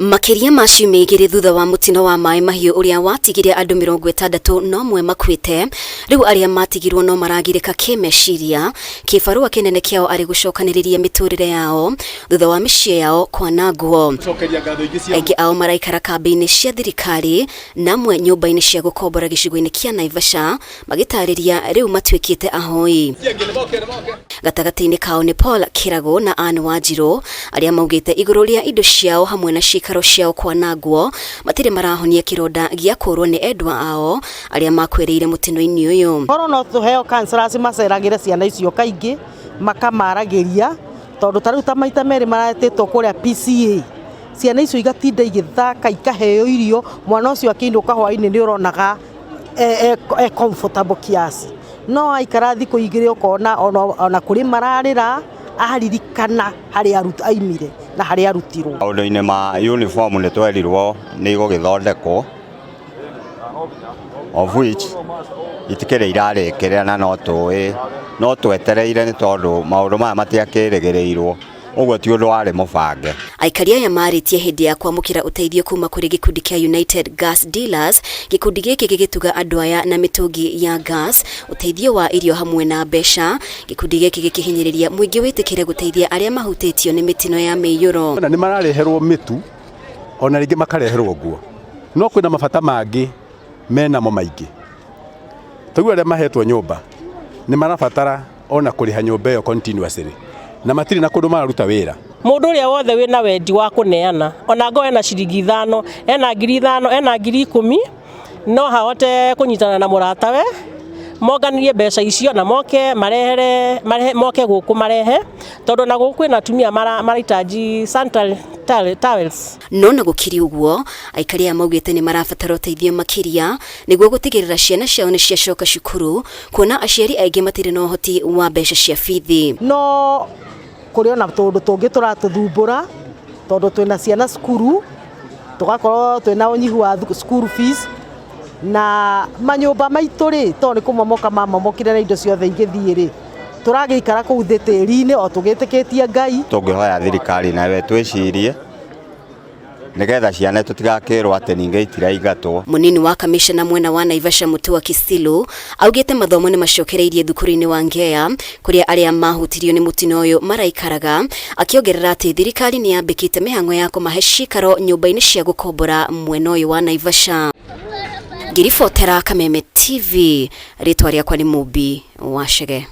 Makĩria ma ciumia igĩrĩ thutha wa mũtino wa maĩ mahiũ ũrĩa watigire andũ 61 makuĩte, rĩu arĩa matigirwo no maragirĩka kĩmeciria, kĩbarũa kĩnene kĩao arĩ gũcokanĩrĩria mĩtũrĩre yao thutha wa mĩciĩ yao kwanangwo. Aingĩ ao maraikara kambĩ-inĩ cia thirikari na amwe nyũmba-inĩ cia gũkombora gĩcigo-inĩ kĩa Naivasha magĩtarĩria rĩu matuĩkĩte ahoi. Gatagatĩ-inĩ kao nĩ Paul Kĩragũ na Ann Wanjirũ arĩa maugĩte igũrũ rĩa indo ciao hamwe na ciikaro ciao kwanangwo matirĩ marahonia kĩronda gĩa kũrwo nĩ endwa ao arĩa makuĩrĩire mũtino-inĩ ũyũ. Korwo no tũheo counselors maceragĩre ciana icio kaingĩ makamaragĩria tondũ ta rĩu ta maita merĩ maretĩtwo kũrĩa PCA ciana icio igatinda igĩthaka ikaheo irio mwana ũcio akĩinũka hwainĩ nĩ ũronaga e, e, e comfortable kiasi no aikara thikũ igĩrĩ ũkona ona, ona kũrĩ mararĩra aririkana harĩa aimire na harĩa arutirwo. Maũndũ-inĩ ma uniform nĩ twerirwo nĩ igũgĩthondekwo of which itikĩrĩ irarĩkĩrĩra na no tũĩ no twetereire nĩ tondũ maũndũ maya matiakĩrĩgĩrĩirwo ũguo ti ũndũ warĩ mũbange. Aikari aya marĩtie hĩndĩ ya kwamũkĩra ũteithio kuma kũrĩ gĩkundi kĩa United Gas Dealers, gĩkundi gĩkĩ gĩgĩtuga andũ aya na mĩtũngi ya gas, ũteithio wa irio hamwe na mbeca. Gĩkundi gĩkĩ gĩkĩhinyĩrĩria mũingĩ wĩtĩkĩre gũteithia arĩa mahutĩtio nĩ mĩtino ya mĩiyũro. Na nĩ marareherwo mĩtu ona rĩngĩ makareherwo nguo no kwĩna mabata mangĩ menamo maingĩ taguo arĩa mahetwo nyũmba nĩ marabatara ona kũrĩha nyũmba ĩyo continuously na matirĩ na kũndũ mararuta wĩra. Mũndũ ũrĩa wothe wĩna wendi wa kũneana ona ngorwo ena ciringi ithano ena 5,000 ena 10,000 no ahote kũnyitana na mũratawe monganirie mbeca icio na moke marehere marehe, moke gũkũ marehe tondũ na gũkũ kwĩna atumia marahitaji sanitary towels. No na gũkĩrĩ ũguo, aikari aya maugĩte nĩ marabatara ũteithio makĩria nĩguo gũtigĩrĩra ciana ciao nĩ ciacoka cukuru, kuona aciari aingĩ matirĩ na ũhoti wa mbeca cia bithi. No kũrĩ ona tũũndũ tũngĩ tũratũthumbũra tondũ twĩna ciana cukuru tũgakorwo twĩna ũnyihu wa school fees na manyũmba maitũ rĩ tondũ nĩ kũmomoka mamomokire na indo ciothe igĩthiĩ rĩ tũragĩikara kũu thĩ tĩri-inĩ o tũgĩtĩkĩtie Ngai. Tũngĩhoya thirikari nayo ĩtwĩcirie nĩgetha ciana tũtigakĩrwo atĩ ningĩ itiraingatwo. Mũnini wa kamishna mwena wa Naivasha Mutua Kisilu augĩte mathomo nĩ macokereirie thukuru-inĩ wa Ngea kũrĩa arĩa mahutirio nĩ mũtino ũyũ maraikaraga, akĩongerera atĩ thirikari nĩ yambĩkĩte mĩhang'o ya kũmahe cikaro nyũmba-inĩ cia gũkombora mwena ũyũ wa Naivasha. Ngĩribotera Kameme TV, rĩtwa rĩakwa nĩ Mũmbi wa Chege.